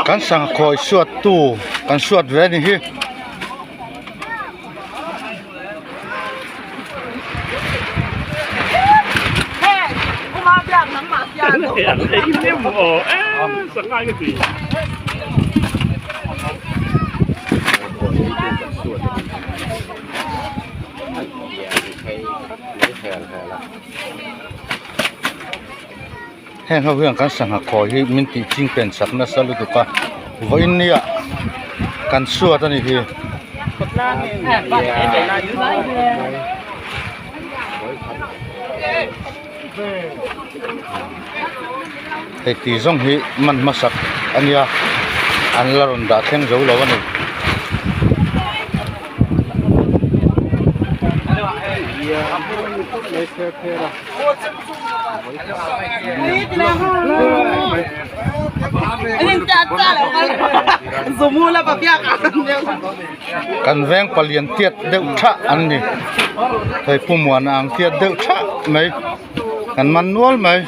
Kan sangha khawi suat tu kan suat ve ani hi. Heng ho hian kan sangha khawi hi min tih ching pen sak nasa lutuk a vawiin nia kan suat a ni hi. Hei tih zawng hi man hmasak a nia an la rawn dah thleng zo lo a ni. Kan veng palian tiat deuh thah an ni hei pu muana ang tiat deuh thah mai kan man nual mai.